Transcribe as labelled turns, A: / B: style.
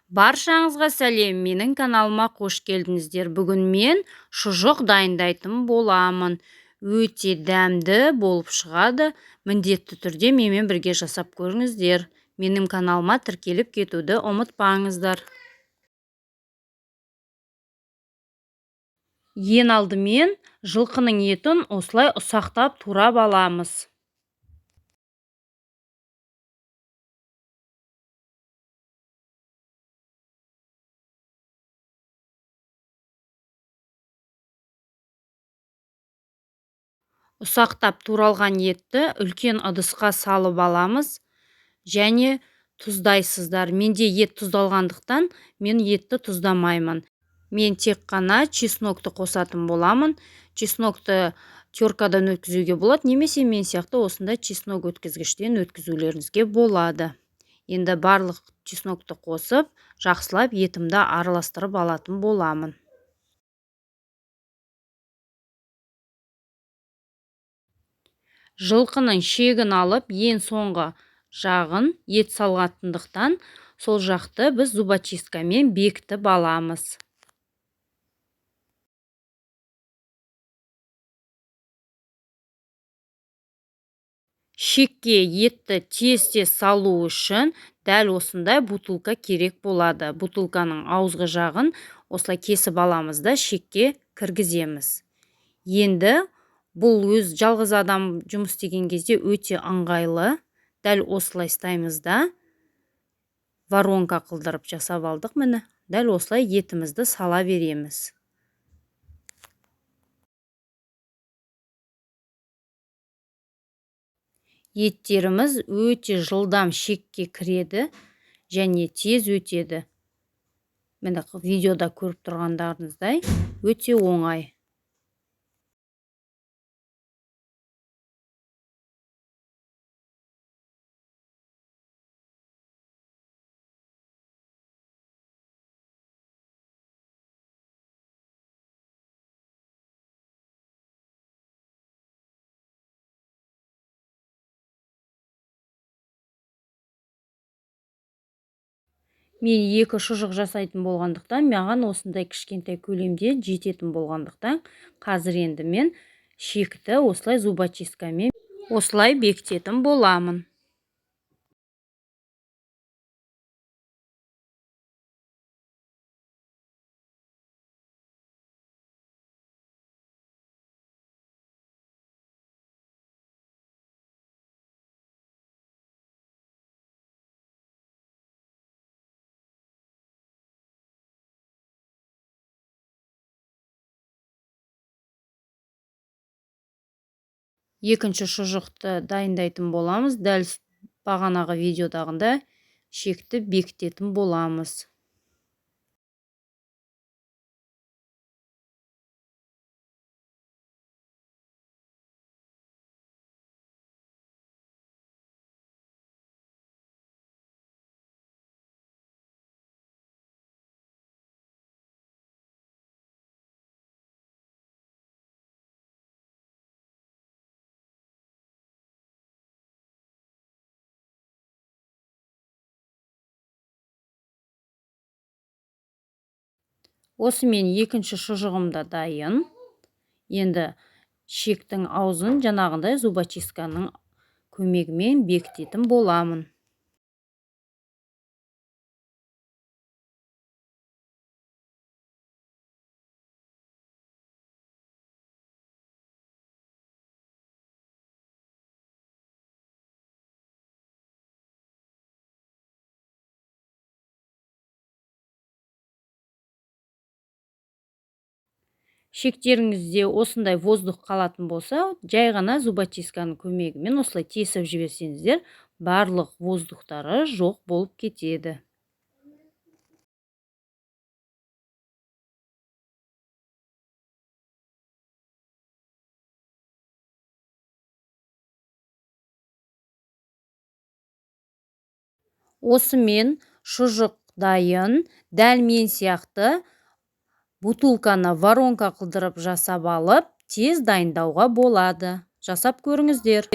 A: Баршаңызға сәлем, менің каналыма қош келдіңіздер. Бүгін мен шұжық дайындайтын боламын. Өте дәмді болып шығады. Міндетті түрде менімен бірге жасап көріңіздер. Менің каналыма тіркеліп кетуді ұмытпаңыздар. Ең алдымен жылқының етін осылай ұсақтап турап аламыз. Ұсақтап туралған етті үлкен ыдысқа салып аламыз және тұздайсыздар. Менде ет тұздалғандықтан мен етті тұздамаймын. Мен тек қана чеснокты қосатын боламын. Чеснокты теркадан өткізуге болады, немесе мен сияқты осындай чеснок өткізгіштен өткізулеріңізге болады. Енді барлық чеснокты қосып, жақсылап етімді араластырып алатын боламын. Жылқының шегін алып, ең соңғы жағын ет салғатындықтан сол жақты біз зубочисткамен бекітіп аламыз. Шекке етті тез-тез салу үшін дәл осындай бутылка керек болады. Бутылканың ауызғы жағын осылай кесіп аламыз да шекке кіргіземіз. Енді бұл өз жалғыз адам жұмыс істеген кезде өте ыңғайлы. Дәл осылай ұстаймыз да воронка қылдырып жасап алдық міне. Дәл осылай етімізді сала береміз. Еттеріміз өте жылдам шекке кіреді және тез өтеді. Міне, видеода көріп тұрғандарыңыздай өте оңай. Мен екі шұжық жасайтын болғандықтан, маған осындай кішкентай көлемде жететін болғандықтан, қазір енді мен шекті осылай зубочисткамен осылай бекітетін боламын. Екінші шұжықты дайындайтын боламыз. Дәл бағанағы видеодағындай шекті бекітетін боламыз. Осымен екінші шұжығым да дайын. Енді шектің аузын жаңағындай зубочистканың көмегімен бекітетін боламын. Шектеріңізде осындай воздух қалатын болса, жай ғана зубочистканың көмегімен осылай тесіп жіберсеңіздер, барлық воздухтары жоқ болып кетеді. Осымен шұжық дайын. Дәл мен сияқты бутылканы воронка қылдырып жасап алып, тез дайындауға болады. Жасап көріңіздер.